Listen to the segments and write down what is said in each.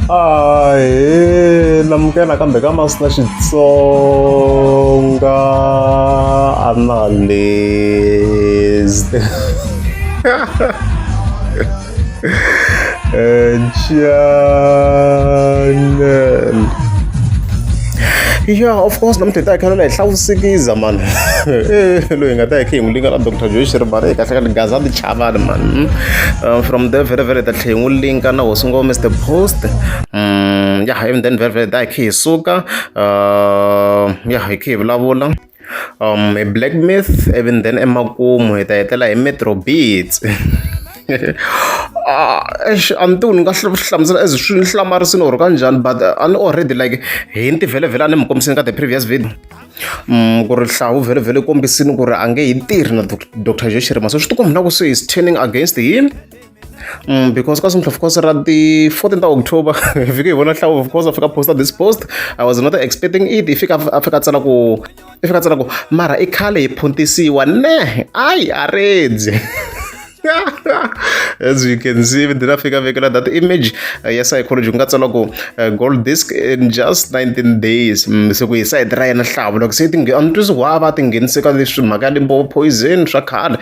Ahee namukela kambe ka Master Xitsonga analyst channel. Yeah, of course namuntlha hi ta hi khalela hi hlawusikiza mani loyi hi nga ta hi kha hi n'wi linga na Dr. Joe Shirimani kahle kahle Gaza Tichavani mani from there vhele vhele hi ta tlhela hi n'wi linka na hosi ngoma Mr Post yeah even then vhele vhele hi ta hi kha hi suka yeah hi kha hi vulavula hi Black Myth even then emakumu hi ta hetelela hi Metro Beats. Eish a ni tivi ni nga hlamusela as swi ni hlamarisile or kanjhani but a ni already like hi ni tivhelevhele a ni mi kombisini ka the previous video ku ri hlawu vhelovhele kombisini ku ri a nge yi tirhi na Dr Joe Shirima so swi tikomba na ku se is turning against him. Because ka of course ra ti 14 ta October hi fike hi vona hlawu of course a fika posta this post. I was not expecting it. Hi fika a fika tsala ku i fika tsala ku mara i khale hi phuntisiwa ne ayi a redzi. As you can see, then a fika vekela that image ya psychology ku nga tsala ku gold disc in just 19 days. Se ku hi side ra yena hlavu loko se a ni twisi wa va tinghenise ka leswi mhaka ya Limpopo poison swa khale.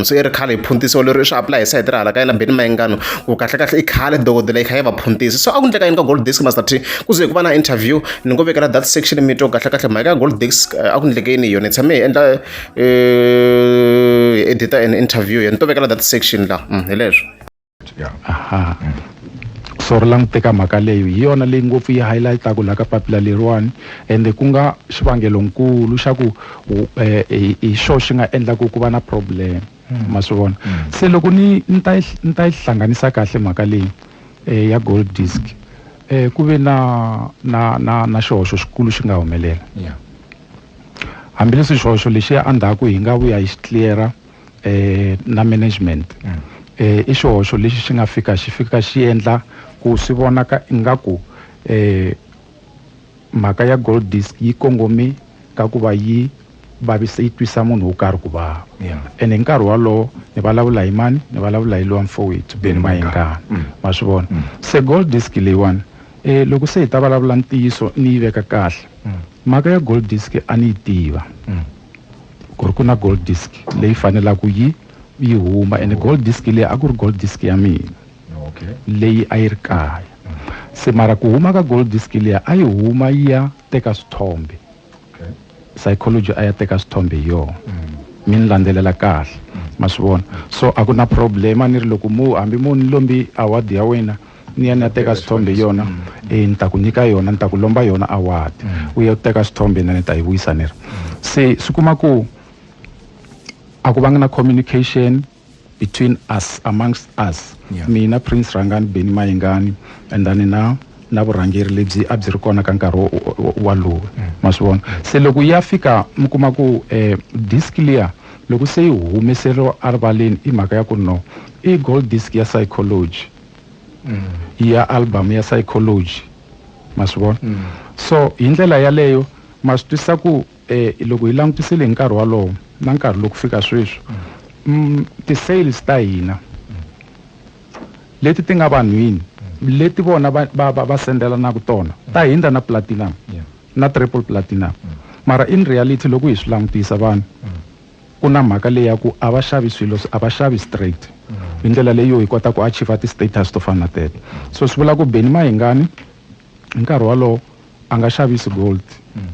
Se i ri khale hi phuntisiwa leri i swi apply hi side ra hala ka yena Benny Mayengani ku kahle kahle i khale dokodela yi kha yi va phuntisa. So a ku ndleka yini ka gold disc Master T ku ze ku va na interview ni ngo vekela that section mi twa kahle kahle mhaka ya gold disc a ku ndleke yini yona hi tshame hi endla hi edita an interview ni to vekela that section la hi leswo. Aha. So ri languteka mhaka leyo hi yona leyi ngopfu yi highlightaka laha ka papila leriwani ende ku nga xivangelonkulu xa ku hi xo xi nga endlaku ku va na problem ma swi vona. Se loko ni ni ta yi ni ta yi hlanganisa kahle mhaka leyi ya gold disc ku ve na na na na xihoxo xikulu xi nga humelela. Hambileswi xihoxo lexiya endzhaku hi nga vuya hi xi clear-a na management i xihoxo lexi xi nga fika xi fika xi endla ku swi vonaka ingaku mhaka ya gold disc yi kongome ka ku va yi vavisa yi twisa munhu wo karhi ku vava. Ene hi nkarhi wolowo ni vulavula hi mani ni vulavula hi luwa mfowethu Benny Mayengani ma swi vona. Se gold disc leyiwani loko se hi ta vulavula ntiyiso ni yi veka kahle mhaka ya gold disc a ni yi tiva ku ri ku na gold disc leyi fanelaka yi yi huma ene gold disc leyi a ku ri gold disc ya mina leyi a yi ri kaya. Se mara ku huma ka gold disc liya a yi huma yi ya teka swithombe. Psychology a ya teka swithombe hi yona. Mi ni landzelela kahle ma swi vona. So a ku na problem a ni ri loko mu hambi mu ni lombi award ya wena ni ya ni ya teka swithombe hi yona ni ta ku nyika yona ni ta ku lomba yona award u ya teka swithombe na ni ta yi vuyisa ni ri. Se swi kuma ku a ku vanga na communication between us amongst us. Mina Prince Rangani Benny Mayengani and then na na vurhangeri lebyi a byi ri kona ka nkarhi walowo ma swi vona. Se loko ya fika mi kuma ku disc liya loko se yi humeseriwa erivaleni i mhaka ya ku no i gold disc ya psychology ya album ya psychology ma swi vona. So hi ndlela yaleyo ma swi twisisa ku loko hi langutisile hi nkarhi walowo na nkarhi loko fika sweswi ti-sales ta hina leti ti nga vanhwini leti vona va va va va sendelanaka tona ta hindza na platinum na triple platinum. Mara in reality loko hi swi langutisa vanhu ku na mhaka leyi ya ku a va xavi swilo a va xavi straight hi ndlela leyi yo hi kota ku achieve ti-status to fana na teto. So swi vula ku Benny Mayengani hi nkarhi walowo a nga xavisi gold.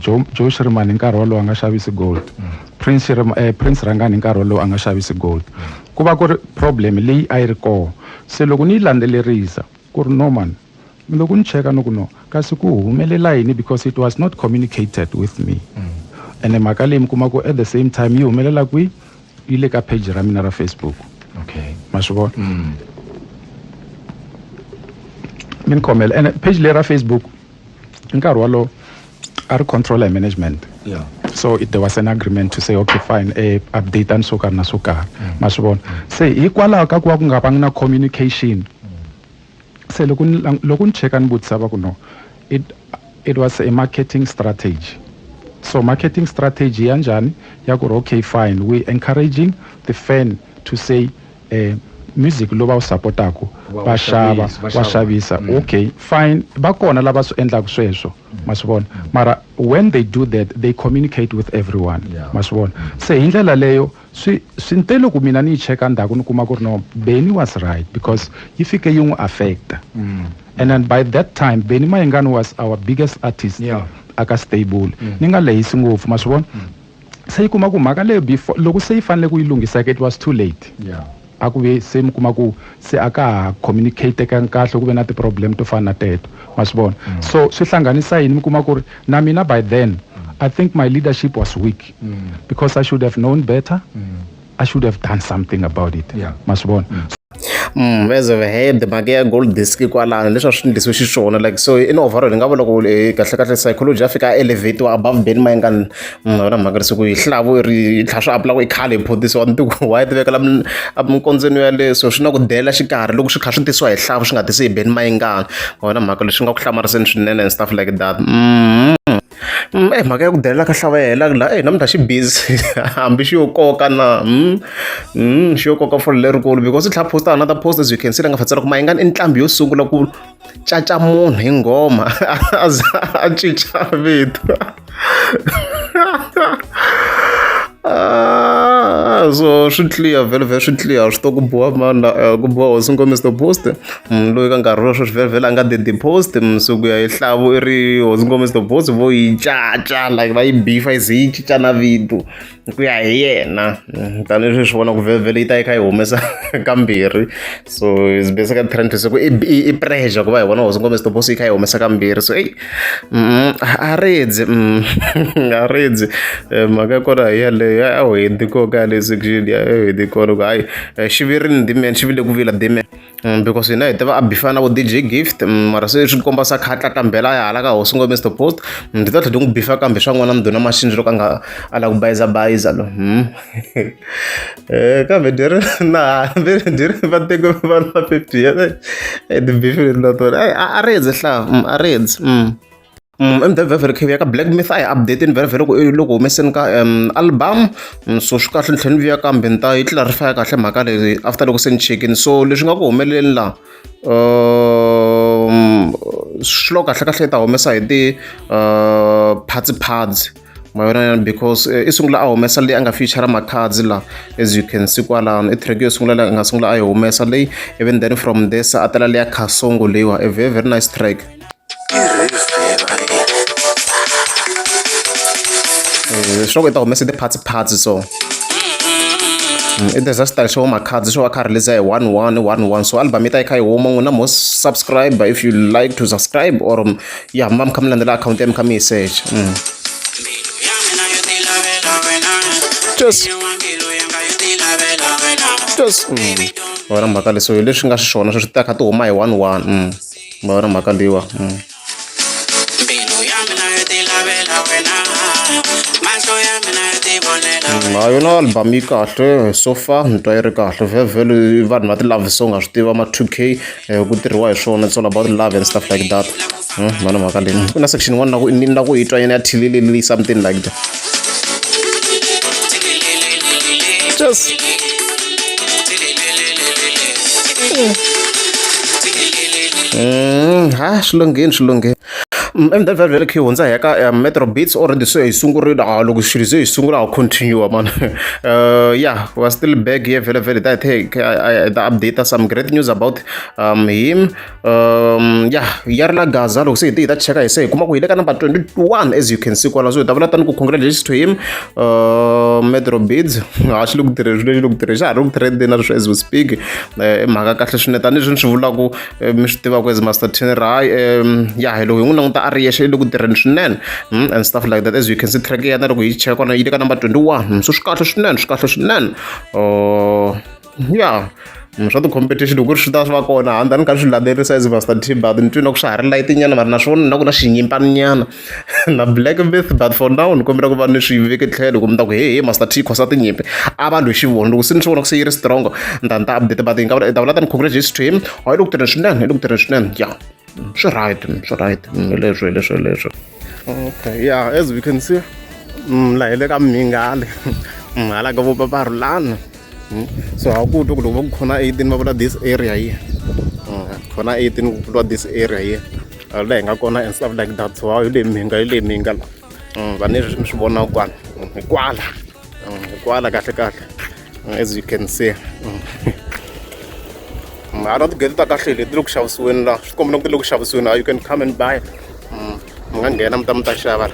Joe Shirimani hi nkarhi walowo a nga xavisi gold. Prince Prince Rangani hi nkarhi walowo a nga xavisi gold. Ku va ku ri problem leyi a yi ri kona. Se loko ni yi landzelerisa ku ri no man loko ni cheka ni ku no kasi ku humelela yini because it was not communicated with me. Ene mhaka leyi mi kuma ku at the same time yi humelela kwi yi le ka page ra mina ra Facebook. Ma swi vona. Mi ni khomela ene page leyi ra Facebook nkarhi walowo a ri control hi management. So there was an agreement to say okay fine update ani swo karhi na swo karhi ma swi vona. Se hikwalaho ka ku va ku nga vangi na communication se loko ni loko ni cheka ni vutisa va ku no it was a marketing strategy. So marketing strategy ya njhani ya ku ri okay fine we encouraging the fan to say Music lowu va wu sapotaku va xava va xavisa. Okay, fine, va kona lava swi endlaka sweswo, ma swi vona. Mara when they do that, they communicate with everyone, ma swi vona. Se hi ndlela leyo swi swi nte loko mina ni yi cheka ndzhaku, ni kuma ku ri no, Benny was right, because yi fike yi n'wi affecta. And then by that time Benny Mayengani was our biggest artist aka stable. Ni nga lehisi ngopfu, ma swi vona. Se yi kuma ku mhaka leyo before loko se yi fanele ku yi lunghiseka, it was too late. A ku ve se mi kuma ku se a ka ha communicate kahle, ku ve na ti-problem to fana na teto, ma swi vona. So swi hlanganisa yini, mi kuma ku ri na mina by then I think my leadership was weak, because I should have known better. I should have done something about it, ma swi vona. As of head, mhaka ya gold disc kwalano leswi a swi endlisiwe xiswona, like, so in overall hi nga vula ku kahle kahle psychology ya fika a elevate above Benny Mayengani. Yona mhaka leswaku hi hlavu ri yi tlhela swi apula ku i khale hi phodisiwa ni tiku why ti vekela minkondzweni yaleyo, so swi na ku delela xikarhi loko swi kha swi tisiwa hi hlavu, swi nga tisi hi Benny Mayengani. Yona mhaka leswi nga ku hlamariseni swinene and stuff like that. Mhaka ya ku delela ka hlava ya hela la, namuntlha xi busy hambi xi yo koka na xi yo koka fole lerikulu, because i tlhela posta another post, as you can see, la nga fatsela ku Mayengani i nqambi yo sungula ku caca munhu hi nghoma a za a cinca vito. Ah, so swi clear vhele vhele, swi clear swi to ku boha mani la, ku boha hosi ngo Mr Post. Loyi ka nkarhi wa sweswi vhele vhele a nga the post. So ku ya hi hlavu i ri hosi ngo Mr Post vo yi caca, like va yi bifa yi ze yi cinca na vito ku ya hi yena. Tanihileswi swi vona ku vhele vhele yi ta yi kha yi humesa kambirhi, so is basically trying to say ku i pressure ku va hi vona hosi ngo Mr Post yi kha yi humesa kambirhi. So eyi, a ridzi, a ridzi. Mhaka ya kona hi yaleyo, a wu heti koka yale section ya heti kona ku hayi xivirini dimen xi vile ku vila dimen, because hina hi tiva a bifa na vo DJ Gift. Mara se swi komba sa kha tlatambela ya hala ka hosi ngo Mr Post. Ndzi ta tlhela n'wi bifa kambe swa n'wana mduna Maxinji loko a nga a lava ku bayiza bayiza lo. Kambe dyi ri na hambi dyi ri va teke vanhu va 50 years, tibifi leti na tona a ri dzi hlava a ri dzi. MWF ya ka Black Myth a hi update-ini vhele vhele ku loko humeseni ka album. So swi kahle ni tlhela ni vuya kambe ni ta yi clarify kahle mhaka leyi after loko se ni chekini. So leswi nga ku humeleleni laha, swilo kahle kahle yi ta humesa hi ti parts parts ma yona, because i sungula a humesa leyi a nga feature Makhadzi la, as you can see kwalano i track yo sungula leyi a nga sungula a yi humesa leyi, even then from this a tela leya Khasongo leyiwa, a very very nice track. Swa ku i ta humesa ti-parts parts, so i tirhisa style xo Makhadzi xo va kha release hi one one one one. So album yi ta yi kha yi huma, n'wina mo subscribe if you like to subscribe, or ya mi va mi kha mi landzela akhawunti ya mi kha mi yi search. Just just wona mhaka leswi hi leswi nga xiswona sweswi ta kha ti huma hi one one. Ma vona mhaka leyiwa. Ha yona album yi kahle so far, ni twa yi ri kahle vhele vhele. Vanhu va ti-love song, ha swi tiva ma 2K, ku tirhiwa hi swona, it's all about love and stuff like that. Mana mhaka leyi ku na section one na ku ni la ku yi twa yena ya thililili, something like that. Just ha swi lunghini, swi lunghini. MWF vhele khe hundza hi ya ka Metro Beats already, so hi sungurile. A loko swilo se hi sungula ha continue man. Yeah, we are still back here vhele vhele, ta hi ta update some great news about him. Yeah, ya ri la Gaza, loko se hi ti hi ta cheka hi se hi kuma ku hi le ka number 21, as you can see kwala. So hi ta vula tani ku congratulations to him, Metro Beats. Ha xi le ku tirheni, swilo lexi le ku tirheni, xa ha ri ku trendeni na sweswi as we speak. I mhaka kahle swinene, tanihileswi ni swi vulaku, mi swi tivaka as Master Ten Rai. Ya hi loko hi n'wi languta a ri yexe i le ku tirheni swinene, and stuff like that. As you can see, track ya yena loko hi cheka kona yi le ka number 21. So swi kahle swinene, swi kahle swinene. Ya swa ti-competition loko ku ri swi ta swi va kona handle ni kha ni swi landzelerisa as Master T, but ni twi na ku swa ha ri light nyana, mara naswona na ku na xinyimpani nyana na Black Myth. But for now ni kombela ku va ni swi veke tlhelo ku mi ta ku he he Master T khosa tinyimpi a va lwi xivona. Loko se ni swi vona ku se yi ri strong, ni ta ni ta update, but hi nga ta vula tani congratulations to him. Hayi, loko tirheni swinene, hi loko tirheni swinene. Ya, swi right, swi right, hi leswo, hi leswo, hi leswo. Okay, yeah, as we can see, la hi le ka Mhingale, hala ka vo Paparhulani. So a ku twa ku loko va ku khona 18 va vula this area here. Khona 18 ku vuriwa this area here. Laha hi nga kona and stuff like that. So hi le Mhinga, hi le Mhinga la. Va ni mi swi vonaka kwala. Hi kwala. Hi kwala kahle kahle. As you can see. Mara tigede ta kahle leti le ku xavisiweni laha. Swi komba ku ti le ku xavisiweni. You can come and buy. Mi nga nghena mi ta mi ta xava.